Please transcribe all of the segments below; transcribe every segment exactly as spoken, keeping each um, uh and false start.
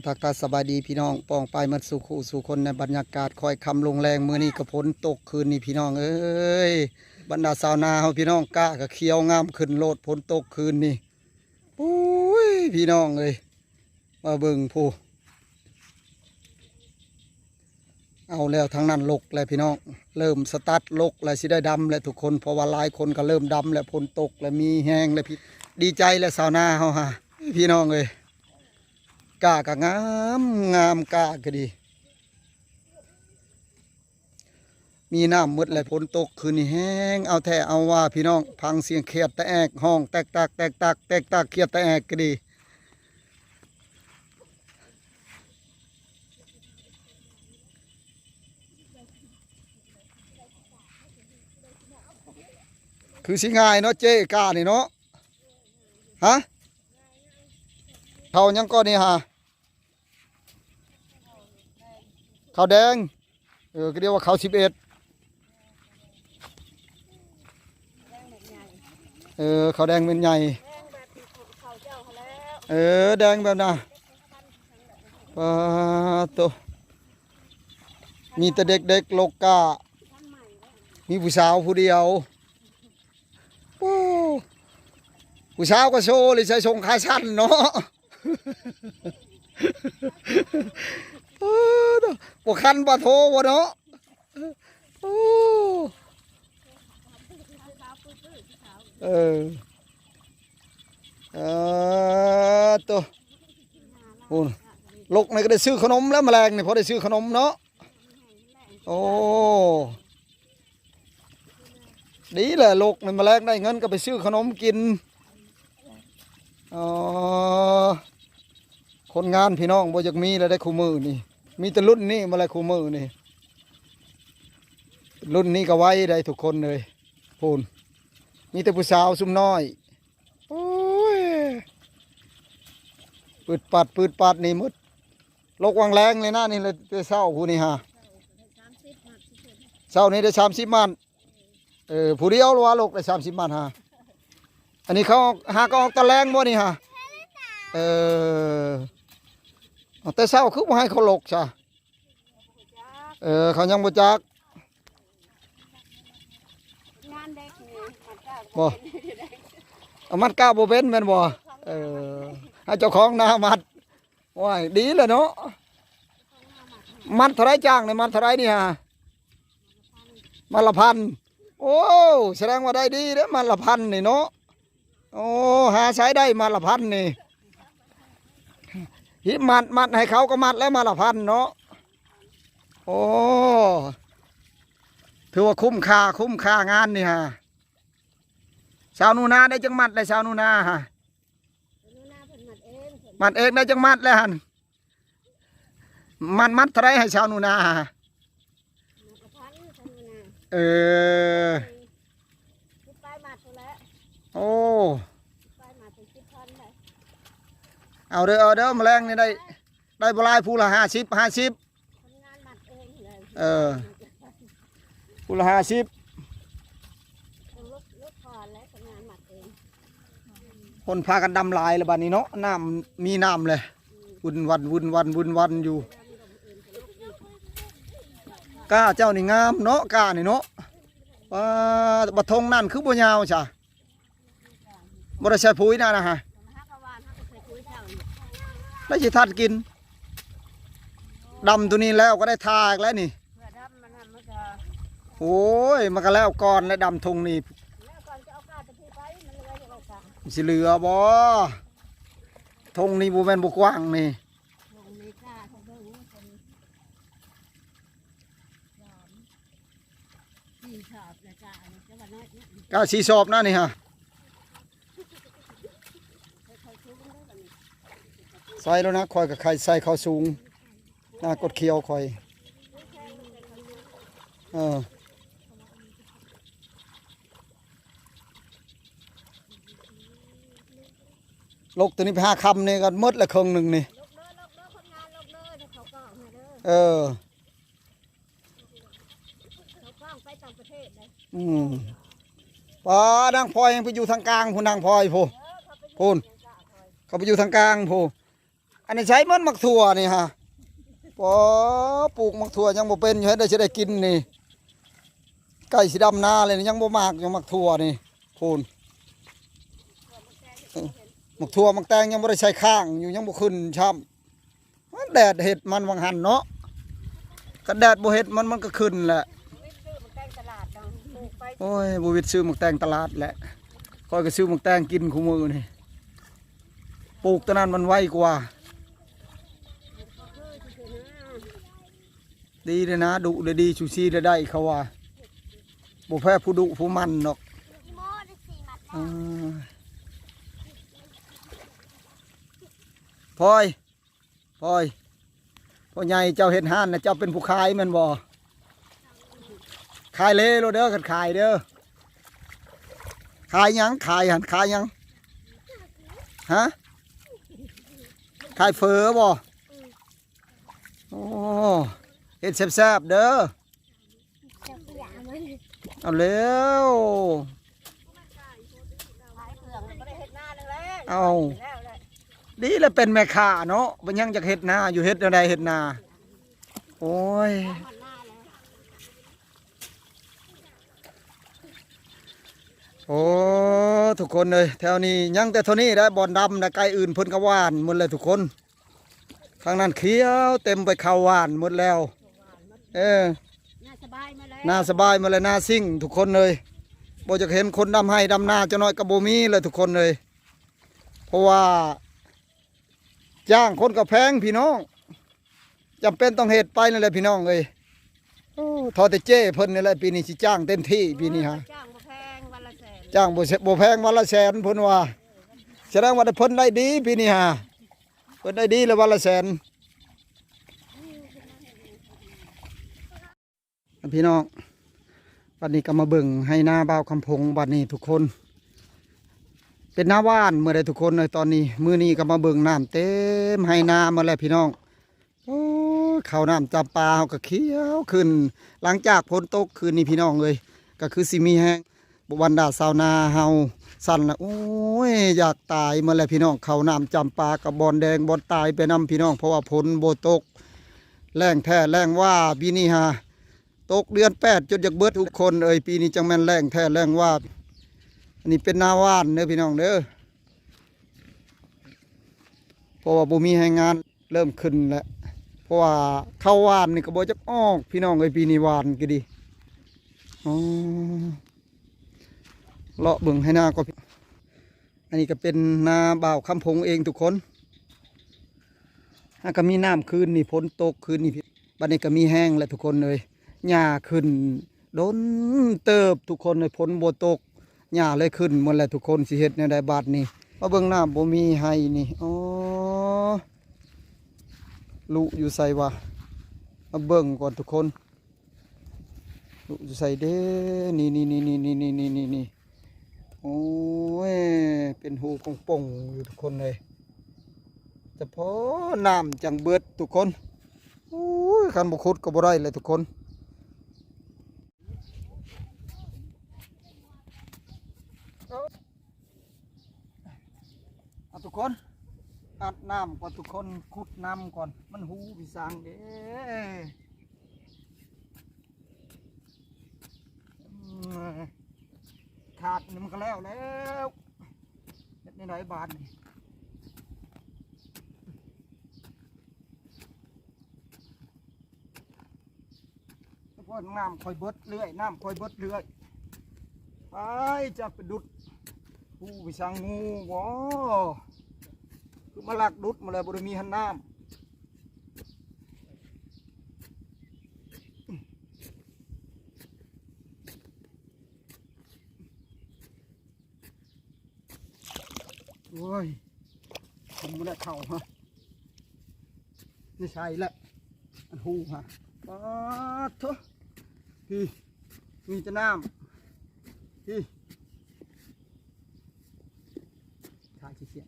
ทักทายสบายดีพี่น้องป้องปายหมดสู่คู่สู่คนในบรรยากาศค่อยค่ำลงแลง มื้อนี้ก็ฝนตกคืนนี้พี่น้องเอ้ย บรรดาชาวนาเฮาพี่น้อง กล้าก็เขียวงามขึ้นโลด ฝนตกคืนนี้ ปุ้ย พี่น้องเอ้ย มาเบิ่งผู้ เอาแล้วทั้งนั้น ลกแล้วพี่น้อง เริ่มสตาร์ทลกแล้ว สิได้ดำแล้วทุกคน เพราะว่าหลายคนก็เริ่มดำแล้ว ฝนตกแล้ว มีแฮงแล้วพี่ ดีใจแล้วชาวนาเฮาฮะ พี่น้องเอ้ย กล้าก็งาม งามกล้าก็ดี มีน้ำหมดแล้ว ฝนตกคืนนี้แฮงเอาแท้เอาว่าพี่น้อง ฟังเสียงเขียดตะแอกฮ้องแตกตักแตกตักแตกตัก เขียดตะแอกก็ดี คือสิง่ายเนาะเจ๊กล้านี่เนาะ ฮะ เขายังก่อนนี่ฮะ เขาแดง เออ ก็เรียกว่าเขาสิบเอ็ด เออ เขาแดงเป็นใหญ่ เออ แดงแบบน่ะ ปาโต มีแต่เด็กๆ ลกกล้า มีผู้สาวผู้เดียว โอ้ ผู้สาวก็โซเลย ใส่ส่งขาสั้นเนาะ โอ้ บ่คันบ่โทบ่เนาะ โอ้ เออ เออ โต โอ้ ลกนี่ก็ได้ซื้อขนมแล้ว แมลงนี่พอได้ซื้อขนมเนาะ โอ้ ดีแหละ ลกนี่แมลงได้เงินก็ไปซื้อขนมกิน อ๋อ คนงานพี่น้องบ่อยากมีแล้วได้คู่มื้อนี่ มีแต่รุ่นนี้มาแล้วคู่มื้อนี่ รุ่นนี้ก็ไวได้ทุกคนเลย พูน มีแต่ผู้สาวซุมน้อย โอ้ย ปืดปัด ปืดปัดนี่หมด ลกวังแรงเลยนะนี่เลย แต่เช้าผู้นี่ฮะ เช้านี้ได้สามสิบมัด เออ ผู้เดียวหรือว่าลกได้สามสิบมัดฮะ อันนี้เขาหาก็ออกตะแลงบ่นี่ฮะ เออ เอาแต่เช้าคือบ่ให้เขาลกซะ เออ เขายังบ่จัก งานเด็กนี่ มัดกล้า บ่ เอามัดกล้าบ่เป็นแม่นบ่ เออ ให้เจ้าของนามัด โอ้ย ดีเลยเนาะ มัดเท่าไรจ้างนี่ มัดเท่าไรนี่ฮะ มัดละพัน โอ้ แสดงว่าได้ดีเด้อ มัดละพันนี่เนาะ โอ้ หาใช้ได้มัดละพันนี่ หิมัด มัดให้เขาก็มัดแล้วมัดละพันเนาะ โอ้ ถือว่าคุ้มค่า คุ้มค่างานนี่ฮะ สาวหนูนาได้จักมัดได้สาวหนูนาฮะ หนูนาเพิ่นมัดเอง เพิ่น มัดเองได้จักมัดแล้วหั่น มัด มัดเท่าไรให้สาวหนูนาฮะ มัดละพัน สาวหนูนา เออ สิบปลายมัดพู้นแหละ โอ้ สิบปลายมัดเป็นสิบพันเลย เอาเด้อ เอาเด้อ แมลงนี่ได้ ได้บ่หลาย ผู้ละห้าสิบ ห้าสิบ คนงานมัดเองเลย เออ ผู้ละห้าสิบ ต้องลด ลดก่อนแล้ว คนงานมัดเอง คนพากันดำหลายแล้วบัดนี้เนาะ น้ำ มีน้ำเลย วุ่นวัน วุ่นวัน วุ่นวันอยู่ กล้าเจ้านี่งามเนาะ กล้านี่เนาะ ว้า บัดทงนั่นคือบ่ยาวจ้ะ บ่ได้ใส่ปุ๋ยนะนะฮะ แล้วสิทัดกิน ดำตัวนี้แล้วก็ได้ทาอีกแล้วนี่ เพื่อดำมันน่ะมันก็ โอ้ย มันก็แล้วก่อนและดำทงนี่ แล้วก่อนจะเอากล้าตะปูไป มันเลยเอากล้า สิเหลือบ่ ทงนี่บ่แม่นบ่กว้างนี่ ลงในกล้าเขาเบิ่งว่าเป็น สี่สอบนะจ๊ะ อันนี้จะว่าน้อยนะ กล้าสี่สอบนะนี่ฮะ ใส่แล้วนะ คอยกับไข่ใส่ข้าวสูง หน้ากดเขียวคอย เออ ลกตัวนี้ไปห้าคำนี่ก็หมดละครึ่งหนึ่งนี่ ลกเด้อ ลกเด้อ คนงานลกเด้อ เดี๋ยวเขาก็เอามาเด้อ เออ เขาก็ไปต่างประเทศเลย อืม ป้านางพลอยยังไปอยู่ทางกลางพู้น นางพลอยพู้น เออ เขาไปอยู่ พู้น ทางกลางคอย เขาไปอยู่ทางกลางพู้น อันนี้ใช้มันหมากถั่วนี่ฮะ ปอ ปลูกหมากถั่วยังบ่เป็นอยู่ เฮ็ดได้สิได้กินนี่ ใกล้สิดำนาเลยนี่ ยังบ่หมากอยู่หมากถั่วนี่ พูน เออ หมากถั่วหมากแตงยังบ่ได้ใส่ข้างอยู่ ยังบ่ขึ้นซ้ำ มันแดดเฮ็ดมันวังหันเนาะ คันแดดบ่เฮ็ดมัน มันก็ขึ้นแหละ โอ้ย บ่วิดซื้อหมากแตงตลาดแหละ ข้อยก็ซื้อหมากแตงกินคู่มื้อนี่ ปลูกตัวนั้นมันไวกว่า ดีเลยนะ ดุเลย ดี ชูชีเลย ได้เขาว่า บ่แพ้ผู้ดุผู้มันดอก อ่า พลอย พลอย พ่อใหญ่เจ้าเฮ็ดฮ้านนะ เจ้าเป็นผู้ขายแม่นบ่ ขายเลยโลดเด้อ คันขายเด้อ ขายหยัง ขายหั่น ขายหยัง ฮะ ขายเฝอบ่ โอ้ เฮ็ดแซ่บๆเด้อ เอาแล้ว เอา ดีแล้วเป็นแม่ค้าเนาะ บ่ยังอยากเฮ็ดนาอยู่ เฮ็ดแนวใดเฮ็ดนา โอ้ย โอ้ ทุกคนเอ้ย แถวนี้ยังแต่เท่านี้ได้ บ่อนดำนะ ไกลอื่นเพิ่นก็หว่านหมดเลยทุกคน ทางนั้นเขียวเต็มไป เข้าหว่านหมดแล้ว เออ นาสบายมาแล้ว นาสบายมาแล้ว นาซิ่งทุกคนเลย บ่อยากเห็นคนดำไฮ่ดำนาจักหน่อยก็บ่มีเลยทุกคนเลย เพราะว่าจ้างคนก็แพงพี่น้อง จำเป็นต้องเฮ็ดไปนั่นแหละพี่น้องเอ้ย โอ้ ทอแต่เจ้เพิ่นนี่แหละ ปีนี้สิจ้างเต็มที่ปีนี้ฮะ จ้างบ่แพง วันละแสน จ้างบ่แส- บ่แพง วันละแสนเพิ่นว่า แสดงว่าเพิ่นได้ดีปีนี้ฮะ เพิ่นได้ดีเลย วันละแสน พี่น้อง บัดนี้ก็มาเบิ่งไฮ่นาบ่าวคำพง บัดนี้ทุกคน เป็นนาหว่านหมดเลยทุกคนเลย ตอนนี้ มื้อนี้ก็มาเบิ่งน้ำเต็มไฮ่นาหมดแล้วพี่น้อง โอ้ย ข้าวน้ำจำปาเฮาก็เขียวขึ้น หลังจากฝนตกคืนนี้พี่น้องเอ้ย ก็คือสิมีแฮง บรรดาชาวนาเฮาสั่นละ โอ้ย อยากตายหมดแล้วพี่น้อง ข้าวน้ำจำปาก็บ่อนแดงบ่อนตายไปนำพี่น้อง เพราะว่าฝนบ่ตก แล้งแท้แล้งว่าปีนี้ฮะ ตกเดือนแปดจนอยากเบิดทุกคนเอ้ย ปีนี้จังแม่นแล้งแท้แล้งว่า อันนี้เป็นนาหว่านเด้อพี่น้องเด้อ เพราะว่าบ่มีแฮงงาน เริ่มขึ้นแล้ว เพราะว่าข้าวหว่านนี่ก็บ่จักออกพี่น้องเอ้ย ปีนี้หว่านก็ดี อ๋อ เลาะเบิ่งไฮ่นาก็ อันนี้ก็เป็นนาบ่าวคำพงเองทุกคน หากก็มีน้ำคืนนี่ ฝนตกคืนนี่ บัดนี้ก็มีแฮงแล้วทุกคนเอ้ย หญ้าขึ้นดนเติบทุกคนเอ้ย ฝนบ่ตก หญ้าเลยขึ้นหมดแล้วทุกคน สิเฮ็ดแนวใดบาดนี้ มาเบิ่งน้ำบ่มีไฮ่นี่ อ๋อ ลุอยู่ไสวะ มาเบิ่งก่อนทุกคน ลุอยู่ไสเด้ นี่ นี่ โอ้ย เป็นฮูป่งๆอยู่ทุกคนเลย เฉพาะน้ำจังเบิดทุกคน โอ้ย คันบ่ขุดก็บ่ได้เลยทุกคน เอาทุกคน อัดน้ำก่อนทุกคน ขุดน้ำก่อน มันฮูพิสังเด้ อืม ขาดนี่มันก็แล้วแล้ว เฮ็ดในไหนบาดนี่ เพราะน้ำค่อยเบิดเรื่อย น้ำค่อยเบิดเรื่อย ไป จะไปดุด ฮูไปสังงูบ่ คือมาลักดุดมาเลย บ่ได้มีหันน้ำ โอ้ย ผมบ่ได้เข้าฮะ นี่ใช่ละ อันฮูฮะ ป๊าดโถ พี่ มีแต่น้ำ พี่ ถ่ายเสียง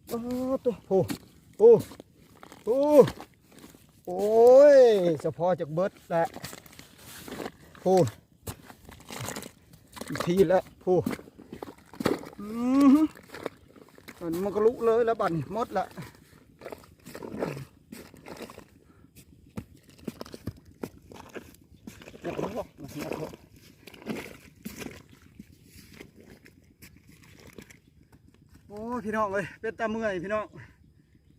โอ้โต โอ้ โอ้ โอ้ โอ้ย เฉพาะจากเบิดแหละ โอ้ อีกทีละ โอ้ อืม มันก็ลุเลยแล้วบัดนี้หมดละ โอ้ยพี่น้องเอ้ย เป็นตาเมื่อยพี่น้อง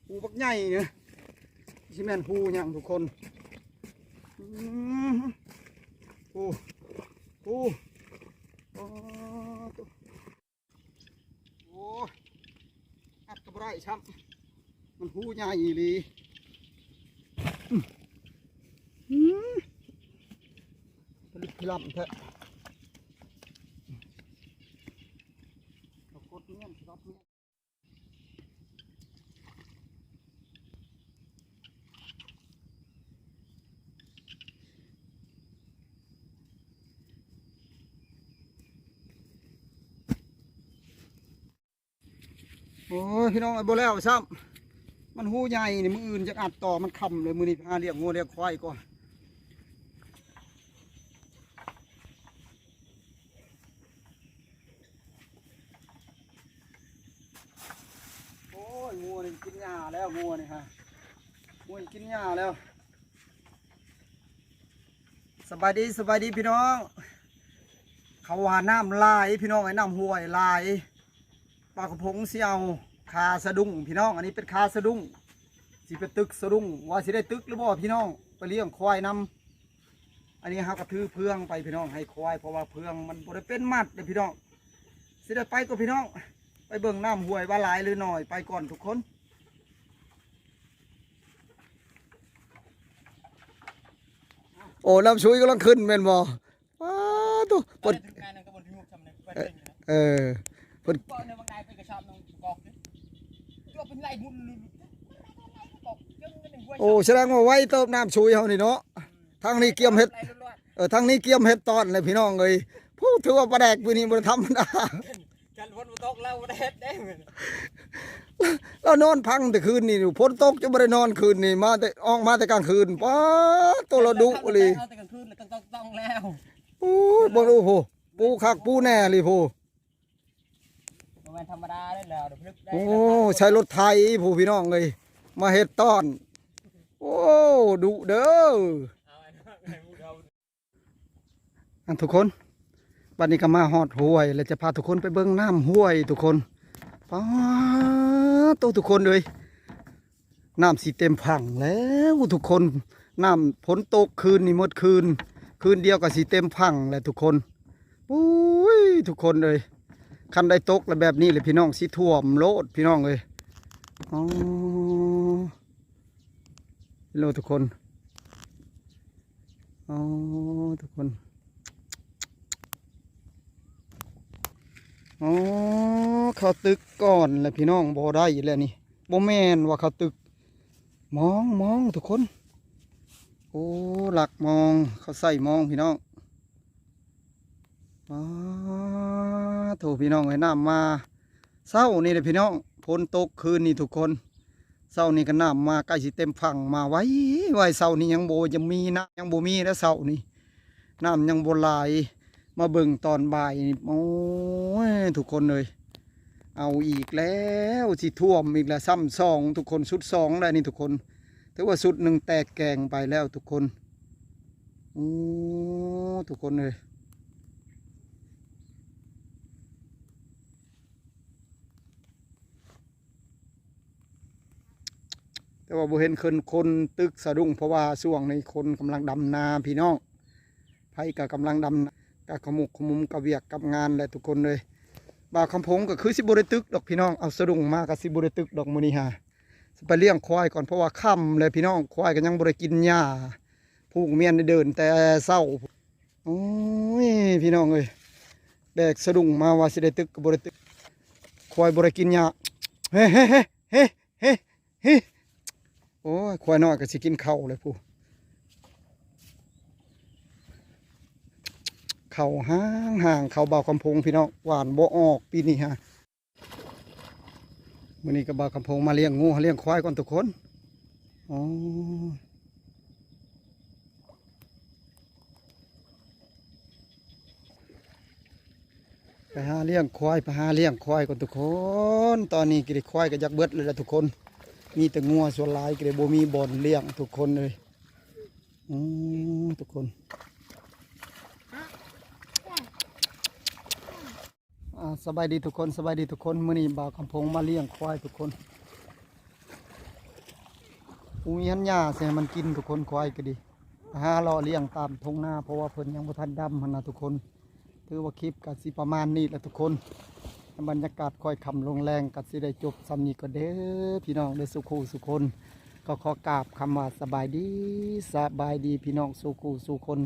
หูบักใหญ่เนี่ย สิแม่นหูหยังทุกคน อืม โอ้ โอ้ โอ้ โอ้ อัดก็บ่ได้ซ้ำ มันหูใหญ่อีหลี อืม อืม เป็นพิลัมแท้ ปรากฏเงี้ยนครับเงี้ยน โอ้ย พี่น้อง บ่แล้วซ้ำ มันหูใหญ่นี่ มื้ออื่นจะอัดต่อ มันค่ำเลย มื้อนี้หาเลี้ยงงัวเลี้ยงควายก่อน โอ้ย งัวนี่กินหญ้าแล้ว งัวนี่ฮะ งัวนี่กินหญ้าแล้ว สบายดี สบายดีพี่น้อง เขาว่าน้ำหลายพี่น้อง ไอ้น้ำห้วยหลาย ปลากระพงสิเอา คาสะดุ้งพี่น้อง อันนี้เป็นคาสะดุ้ง สิไปตึกสะดุ้ง ว่าสิได้ตึกหรือบ่พี่น้อง ไปเลี้ยงควายนำ อันนี้เฮาก็ถือเพื่องไปพี่น้อง ให้ควาย เพราะว่าเพื่องมันบ่ได้เป็นมัดเด้อพี่น้อง สิได้ไปก็พี่น้อง ไปเบิ่งน้ำห้วยว่าหลายหรือน้อย ไปก่อนทุกคน โอ้ น้ำซุยกำลังขึ้นแม่นบ่ ป๊าดโต เพิ่น เออ เพิ่น โอ้ แสดงว่าไวเติบน้ำซุยเฮานี่เนาะ ทางนี้เกียมเฮ็ด เออ ทางนี้เกียมเฮ็ดตอนเลยพี่น้องเอ้ย ผู้ถือว่าปลาแดกปีนี้บ่ธรรมดา คันฝนบ่ตกแล้วบ่ได้เฮ็ดเด้ เรานอนพังแต่คืนนี่ ฝนตกจะบ่ได้นอนคืนนี่ มาแต่ ออกมาแต่กลางคืน ป๊าดโต เราดุอีหลี เอาแต่กลางคืนแล้วต้อง ต้อง ต้องแล้ว โอ้ย บ่รู้โห ปูคักปูแน่เลยโห บ่แม่นธรรมดาเด้อแล้ว เดี๋ยวพลึกได้ โอ้ ใช้รถไถผู้พี่น้องเอ้ย มาเฮ็ดต้อน โอ้ ดุเด้อ เอาอันนั้น อันทุกคน บัดนี้ก็มาฮอดห้วย แล้วจะพาทุกคนไปเบิ่งน้ำห้วยทุกคน ป๊าดโต ทุกคนเอ้ย น้ำสิเต็มฝั่งแล้วทุกคน น้ำฝนตกคืนนี่หมดคืน คืนเดียวก็สิเต็มฝั่งแล้วทุกคน อุ้ย ทุกคนเอ้ย คันได้ตกแล้วแบบนี้เลยพี่น้อง สิท่วมโลดพี่น้องเอ้ย อ๋อ โลดทุกคน อ๋อ ทุกคน อ๋อ เขาตึกก่อนแหละพี่น้อง บ่ได้แล้วนี่ บ่แม่นว่าเขาตึก มอง มองทุกคน โอ้ หลักมอง เขาใส่มองพี่น้อง ป๊าดโถพี่น้องเอ้ย น้ำมา เช้านี่แหละพี่น้อง ฝนตกคืนนี่ทุกคน เช้านี่ก็น้ำมาใกล้สิเต็มฝั่ง มาไวไว เช้านี่ยังบ่ ยังมีนะ ยังบ่มีแล้วเช้านี่ น้ำยังบ่หลาย มาเบิ่งตอนบ่ายนี่ โอ้ย ทุกคนเอ้ย เอาอีกแล้ว สิท่วมอีกแล้ว ซ้ำสองทุกคน สุดสองแล้วนี่ทุกคน ถือว่าสุดหนึ่งแตกแกงไปแล้วทุกคน โอ้ ทุกคนเอ้ย แต่ว่าบ่เห็นคน คนตึกสะดุ้ง เพราะว่าช่วงนี้คนกำลังดำนาพี่น้อง ไผก็กำลังดำนา ก็ขมุกขมุมกับเวียกกับงานแหละทุกคนเอ้ย บ่าวคำพงก็คือสิบ่ได้ตึกดอกพี่น้อง เอาสะดุ้งมาก็สิบ่ได้ตึกดอกมื้อนี้ฮะ สิไปเลี้ยงควายก่อน เพราะว่าค่ำแล้วพี่น้อง ควายก็ยังบ่ได้กินหญ้า ผูกเมียนเดินแต่เช้า โอ้ย พี่น้องเอ้ย แบกสะดุ้งมาว่าสิได้ตึกก็บ่ได้ตึก ควายบ่ได้กินหญ้า เฮ้ เฮ้ เฮ้ เฮ้ เฮ้ เฮ้ โอ้ย ควายน้อยก็สิกินข้าวเลยผู้ ข้าวห่างๆ ข้าวบ่าวคำพงพี่น้อง หว่านบ่ออกปีนี้ฮะ มื้อนี้ก็บ่าวคำพงมาเลี้ยงงัวเลี้ยงควายก่อนทุกคน อ๋อ ไปหาเลี้ยงควาย ไปหาเลี้ยงควายก่อนทุกคน ตอนนี้ก็ได้ควายก็อยากเบิดเลยละทุกคน มีแต่งัวส่วนหลายก็ได้บ่มีบ่อนเลี้ยงทุกคนเลย อืมทุกคน อ่า สบายดีทุกคน สบายดีทุกคน มื้อนี้บ่าวคำพงมาเลี้ยงควายทุกคน บ่มีหันหญ้าใส่ให้มันกินทุกคน ควายก็ดี หาเลาะเลี้ยงตามทุ่งนา เพราะว่าเพิ่นยังบ่ทันดำหั้นนะทุกคน ถือว่าคลิปก็สิประมาณนี้แหละทุกคน บรรยากาศค่อยค่ำลงแลงก็สิได้จบส่ำนี้ก็เด้อพี่น้องเด้อ สู่คู่สู่คน ก็ขอกราบคำว่าสบายดี สบายดีพี่น้องสู่คู่สู่คน